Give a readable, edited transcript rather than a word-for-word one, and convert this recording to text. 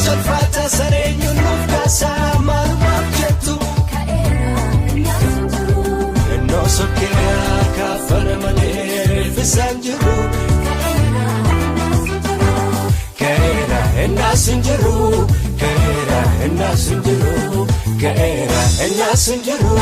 Tolfaata sareenyu nuuf kaasaa maalumaaf jettu. Innoo sokkeera kaafana malee reeffisaan jiru. Ka'eera innaas hin jiru. Ka'eera innaas hin jiru. Ka'eera innaas hin jiru.